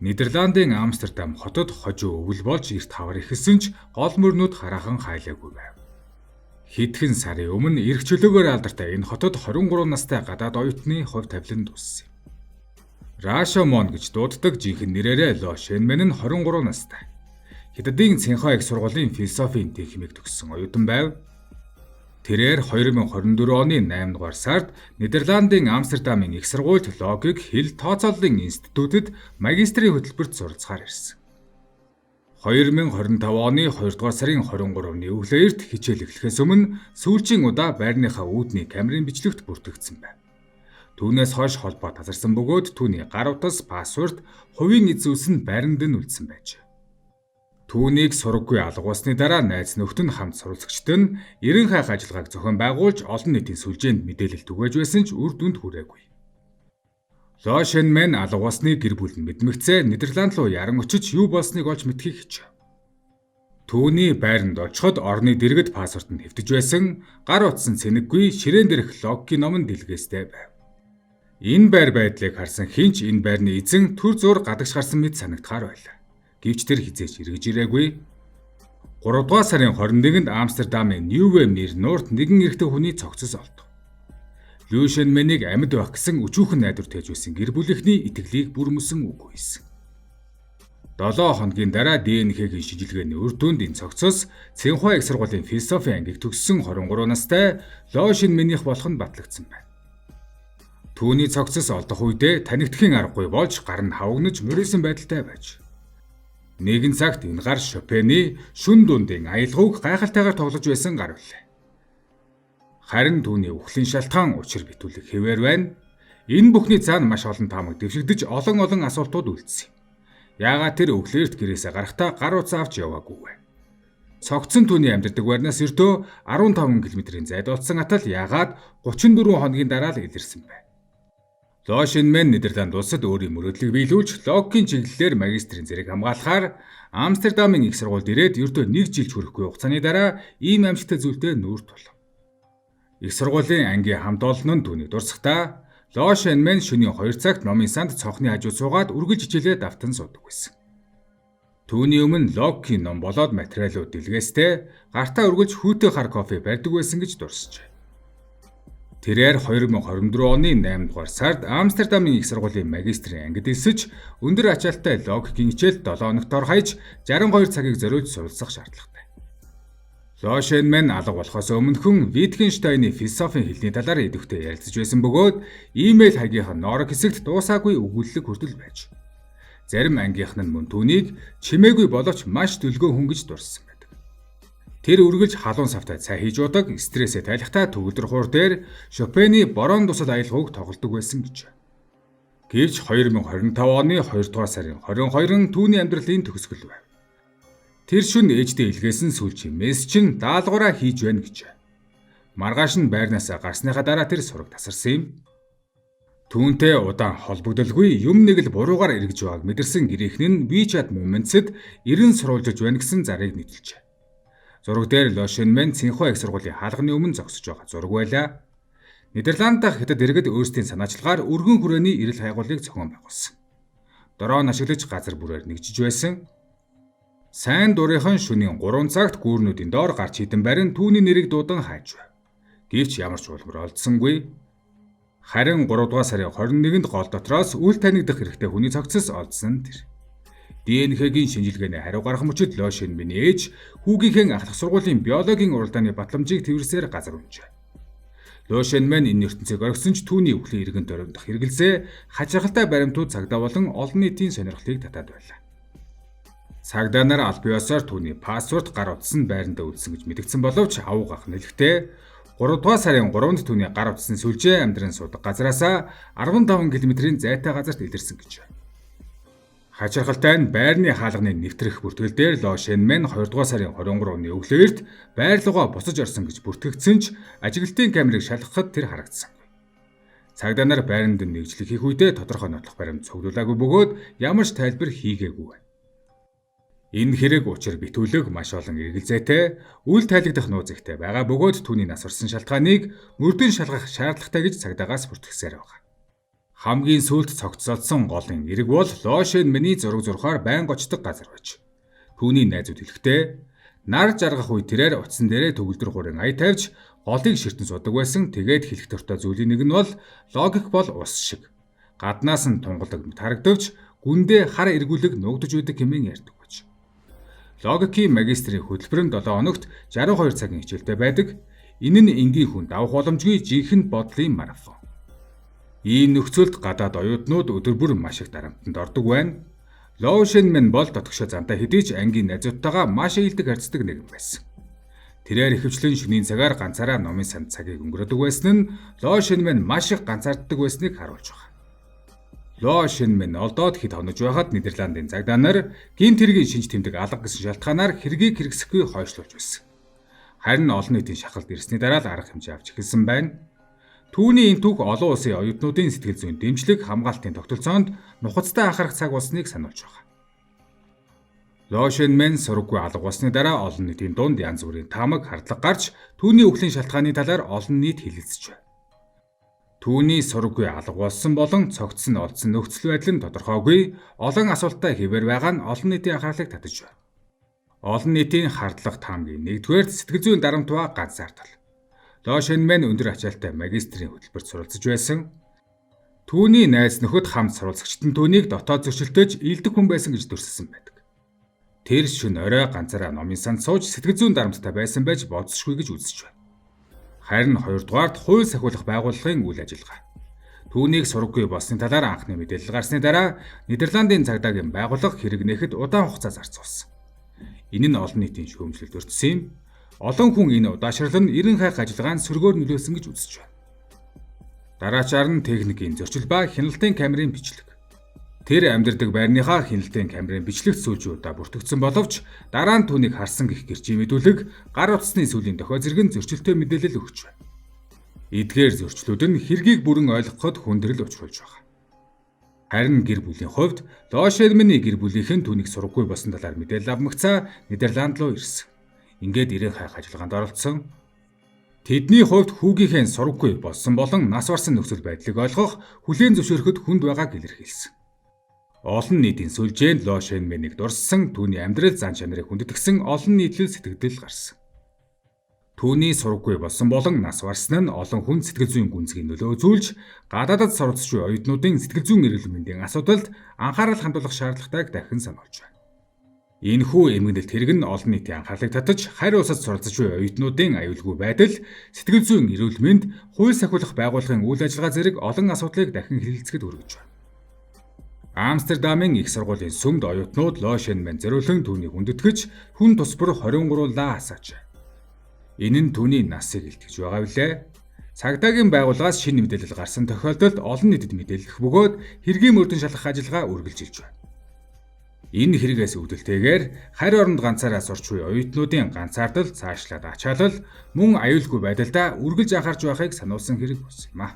Нидерландын Амстердам хотод хожуу өвөл болж эрт хавар эхэлсэн ч гол мөрнүүд хараахан хайлаагүй байв. Хэдхэн сарын өмнө эрх чөлөөгөөр алдартай энэ хотод 23 настай гадаад оюутны хувь тавилан дууссан юм. Рашомон гэж дууддаг жинхэнэ нэрээрээ Ло Шенмен нь 23 настай. Хятадын Цинхуа их сургуулийн философийн техникийг төгссөн оюутан байв. Тэрээр 2024 оны 8 дугаар сард Нидерландын Амстердамын их сургуульд логик, хэл, тооцооллын институтэд магистрийн хөтөлбөрт суралцахаар ирсэн. 2025 оны 2 дугаар сарын 23-ны өглөө эрт хичээл эхлэхээс өмнө сүүлчийн удаа байрныхаа үүдний камерын бичлэгт бүртгэгдсэн байв. Түүнээс хойш холбоо тазарсан бөгөөд түүний гар утас, пассворд, хувийн эд зүйлс нь байранд нь үлдсэн байжээ. Түүнийг сураггүй алга болсны дараа найз нөхдөд нь хамт суралцагчид нь эрен хайх ажиллагааг зохион байгуулж олон нийтийн сүлжээнд мэдээлэл түгээж байсан ч үр дүнд хүрээгүй. Ло Шенмен алга болсныг гэр бүл нь мэдмэгцээ Нидерланд руу яран очиж юу болсныг олж мэдэхийг хичээв. Түүний байранд очиход орны дэргэд паспорт нь хэвтэж байсан, гар утас нь цэнэггүй, ширээн дээрх логикийн ном нь дэлгээстэй байв. Энэ байр байдлыг харсан хэн ч энэ байрны эзэн түр зуур гадагш гарсан мэт санагдахаар байлаа. Гэвч тэр хэзээ ч эргэж ирээгүй. 3 дугаар сарын 21-нд Амстердамын Ньюве Мир нуурт нэгэн эрэгтэй хүний цогцос олдов. Лю Шенменийг амьд байх гэсэн өчүүхэн найдвар тавьж байсан гэр бүлийнхний итгэлийг бүр мөсөн үгүй хийсэн. 7 хоногийн дараа ДНХ-ийн шинжилгээний үр дүнд энэ цогцос Цинхуа их сургуулийн философийн ангийг төгссөн 23 настай Ло Шенменийх болох нь батлагдсан байна. Түүний цогцос олдох үедээ танигдахын аргагүй болж гар нь хавагнаж морийсон байдалтай байж. Нэгэн цагт энэ гар Шопены шөнө дундын аялгауг гайхалтайгаар тоглож байсан гар билээ. Харин түүний үхлийн шалтгаан учир битүүлэг хэвээр байна. Энэ бүхний цаана маш олон таамаг дэвшигдэж олон олон асуултууд үлдсэн юм. Яагаад тэр өглөө эрт гэрээсээ гарахдаа гар утас авч яваагүй вэ? Цогц нь түүний амьдардаг байрнаас ердөө 15 км-ийн зайд олдсон атал яагаад 34 хоногийн дараа л илэрсэн бэ? Ло Шенмен Нидерланд улсад өөрийн мөрөөдлийг биелүүлж логикийн чиглэлээр магистрийн зэрэг хамгаалахаар Амстердамын их сургуульд ирээд ердөө нэг жил ч хүрэхгүй хугацааны дараа ийм аимшигтай зүйлтэй нүүр тулав. Их сургуулийн ангийн хамт олон нь түүнийг дурсахдаа Ло Шенмен шөнийн 2 цагт номын санд цонхны хажууд суугаад үргэлж хичээлээ давтан суудаг байсан. Түүний өмнө логикийн ном болоод материалууд дэлгээстэй гартаа үргэлж хүйтэн хар кофе барьдаг байсан гэж дурсажээ. Тэрээр 2024 оны 8 дугаар сард Амстердамын их сургуулийн магистрийн ангид элсэж өндөр ачаалттай логикийн хичээл 7 хоногт дор хаяж 62 цагийг зориулж суралцах шаардлагатай. Ло Шенмен алга болохоос өмнөхөн Витгенштайны философийн хэлний талаар идэвхтэй ярилцаж байсан бөгөөд имэйл хаягийнх нь ноорог хэсэгт дуусаагүй өгүүллэг хүртэл байж. Зарим ангийнх нь мөн түүнийг чимээгүй боловч маш дүлгөөн хүн гэж дурссан байдаг. Тэр үргэлж халуун савтай цай хийж уудаг, стрессээ тайлахдаа төгөлдөр хуур дээр Шопены Борон дусал аялгауг тоглодог байсан гэж. Гэвч 2025 оны 2 дугаар сарын 22-нд түүний амьдралын төгсгөл байв. Тэр шөнө ээждээ илгээсэн сүүлчийн мессеж нь даалгавраа хийж байна гэж. Маргааш нь байрнаасаа гарсныхаа дараа тэр сураг тасарсан юм. Түүнтэй удаан холбогдолгүй юм нэг л буруугаар эргэж байгааг мэдэрсэн гэрийнхэн нь WeChat Moments-д эрен сурвалжилж байна гэсэн зарыг нийтэлжээ. Зураг дээр Ло Шенмен Цинхуа их сургуулийн хаалганы өмнө зогсож байгаа зураг байлаа. Нидерланд дахь хятад иргэд өөрсдийн санаачлагаар өргөн хүрээний эрэл хайгуулыг зохион байгуулсан. Дрон ашиглаж газар бүрээр нэгжиж байсан. Сайн дурынхан шөнийн 3 цагт гүүрнүүдийн доор гарч хідэн барин түүний нэрийг дуудан хайж байв. Гэвч ямар ч улмар олдсонгүй. Харин 3 дугаар сарын 21-нд гол дотроос үл танигдах эрэгтэй хүний цогцос олдсон тэр. ДНХ-гийн шинжилгээний хариу гарах мөчид Ло Шенмений ээж хүүгийнхээ ахлах сургуулийн биологийн уралдааны батламжийг тэвэрсээр газар унжээ. Ло Шенмен энэ ертөнцийг орхисон ч түүний үхлийн эргэн тойрондох хэрэгэлзээ, хачирхалтай баримтууд цагдаа болон олон нийтийн сонирхлыг татаад байлаа. Цагдаа нар албан ёсоор түүний паспорт, гар утас нь байрандаа үлдсэн гэж мэдэгдсэн боловч авууг ах нэлэхдээ 3 дугаар сарын 3-нд түүний гар утасны сүлжээ амьдран суудаг газраасаа 15 км-ийн зайтай газарт илэрсэн гэж. Хачирхалтай нь байрны хаалганы нэвтрэх бүртгэл дээр Ло Шенмен 2 дугаар сарын 23-ны өглөө эрт байр руугаа буцаж орсон гэж бүртгэгдсэн ч ажиглалтын камерыг шалгахад тэр харагдсангүй. Цагдаа нар байранд нэгжлэг хийх үедээ тодорхой нотлох баримт цуглуулаагүй бөгөөд ямар ч тайлбар хийгээгүй байна. Энэ хэрэг учир битүүлэг маш олон эргэлзээтэй, үл тайлагдах нууц ихтэй байгаа бөгөөд түүний нас барсан шалтгааныг мөрдөн шалгах шаардлагатай гэж цагдаагаас бүртгэсээр байгаа. Хамгийн сүүлд цогцолдсон голын эрэг бол Ло Шэнмэний зураг зурхаар байнга очдог газар байж. Түүний найзууд хэлэхдээ нар жаргах үе тэрээр утсан дээрээ төгөлдөр хуурын ая тавьж голыг ширтэн суудаг байсан. Тэгээд хэлэх дуртай зүйлийн нэг нь бол логик бол ус шиг. Гаднаас нь тунгалаг мэт харагдавч гүндээ хар эргүүлэг нуугдаж байдаг хэмээн ярьдаг байж. Логикийн магистрийн хөтөлбөр нь 7 хоногт 62 цагийн хичээлтэй байдаг. Энэ нь энгийн хүн давах боломжгүй жинхэнэ бодлын марафон. Ийм нөхцөлд гадаад оюутнууд өдөр бүр маш их дарамтанд ордог байна. Ло Шэнмэн бол дотгошоо зантай хэдий ч ангийн найзуудтайгаа маш ээлдэг харьцдаг нэгэн байсан. Тэрээр ихэвчлэн шөнийн цагаар ганцаараа номын санд цагийг өнгөрөөдөг байсан нь Ло Шэнмэн маш их ганцаарддаг байсныг харуулж байгаа. Ло Шэнмэн олдоод хэд хонож байхад Нидерландын цагдаа нар гэмт хэргийн шинж тэмдэг алга гэсэн шалтгаанаар хэргийг хэрэгсэхгүй хойшлуулж байсан. Харин олон нийтийн шахалт ирсний дараа л арга хэмжээ авч эхэлсэн байна. Түүний энэ түүх олон улсын оюутнуудын сэтгэл зүйн дэмжлэг, хамгаалтын тогтолцоонд нухацтай анхаарах цаг болсныг сануулж байгаа. Ло Шэнмэн сураггүй алга болсны дараа олон нийтийн дунд янз бүрийн таамаг, хардлага гарч түүний үхлийн шалтгааны талаар олон нийт хэлэлцэж байна. Түүний сураггүй алга болсон болон цогцсон олдсон нөхцөл байдал нь тодорхойгүй, олон асуулттай хэвээр байгаа нь олон нийтийн анхаарлыг татаж байна. Олон нийтийн хардлага таамгийн нэгдүгээр сэтгэл зүйн дарамт ба ганцаардал. Ло Шэнмэн өндөр ачаалттай магистрийн хөтөлбөрт суралцж байсан. Түүний найз нөхөд хамт суралцагчид нь түүнийг дотоод зөрчилдөж илдэх хүн байсан гэж дүрсэлсэн байдаг. Тэр шөнө орой ганцаараа номын санд сууж сэтгэл зүйн дарамттай байсан байж бодсошгүй гэж үзэж байна. Харин хоёрдугаарт хууль сахиулах байгууллагын үйл ажиллагаа. Түүнийг сураггүй болсны талаар анхны мэдээлэл гарсны дараа Нидерландын цагдаагийн байгууллага хэрэг нээхэд удаан хугацаа зарцуулсан. Энэ нь олон нийтийн шүүмжлэлд өртсөн юм. Олон хүн энэ удаашрал нь эрен хайх ажиллагаанд сөргөөр нөлөөлсөн гэж үзэж байна. Дараачаар нь техникийн зөрчил ба хяналтын камерын бичлэг. Тэр амьдардаг байрныхаа хяналтын камерын бичлэгт сүүлчийн удаа бүртгэгдсэн боловч дараа нь түүнийг харсан гэх гэрчийн мэдүүлэг, гар утасны сүүлийн дохио зэрэг нь зөрчилтэй мэдээлэл өгч байна. Эдгээр зөрчлүүд нь хэргийг бүрэн ойлгоход хүндрэл учруулж байгаа. Харин гэр бүлийн хувьд Ло Шэнмэний гэр бүлийнх нь түүнийг сураггүй болсон талаар мэдээлэл авмагцаа Нидерланд руу ирсэн. Ингээд эрен хайх ажиллагаанд оролцсон. Тэдний хувьд хүүгийнхээ сураггүй болсон болон нас барсан нөхцөл байдлыг ойлгох, хүлээн зөвшөөрөхөд хүнд байгааг илэрхийлсэн. Олон нийтийн сүлжээнд Ло Шэнмэнийг дурссан, түүний амьдрал зан чанарыг хүндэтгэсэн олон нийтлэл сэтгэгдэл гарсан. Түүний сураггүй болсон болон нас барсан нь олон хүнд сэтгэл зүйн гүнзгий нөлөө үзүүлж, гадаадад суралцж буй оюутнуудын сэтгэл зүйн эрүүл мэндийн асуудалд анхаарал хандуулах шаардлагатайг дахин сануулж байна. Энэхүү эмгэнэлт хэрэг нь олон нийтийн анхаарлыг татаж, харь улсад суралцж буй оюутнуудын аюулгүй байдал, сэтгэл зүйн эрүүл мэнд, хууль сахиулах байгууллагын үйл ажиллагаа зэрэг олон асуудлыг дахин хэлэлцэхэд хүргэж байна. Амстердамын их сургуулийн сүмд оюутнууд Ло Шэнмэн зориулан түүнийг хүндэтгэж хүн тус бүр 23 лаа асаажээ. Энэ нь түүний насыг илтгэж байгаа билээ. Цагдаагийн байгууллагаас шинэ мэдээлэл гарсан тохиолдолд олон нийтэд мэдээлэх бөгөөд хэргийн мөрдөн шалгах ажиллагаа үргэлжилж байна. Энэ хэрэгээс үүдэлтэйгээр харь оронд ганцаараа сурч буй оюутнуудын ганцаардал, цаашлаад ачаалал, мөн аюулгүй байдалдаа үргэлж анхаарч байхыг сануулсан хэрэг болсон юм а.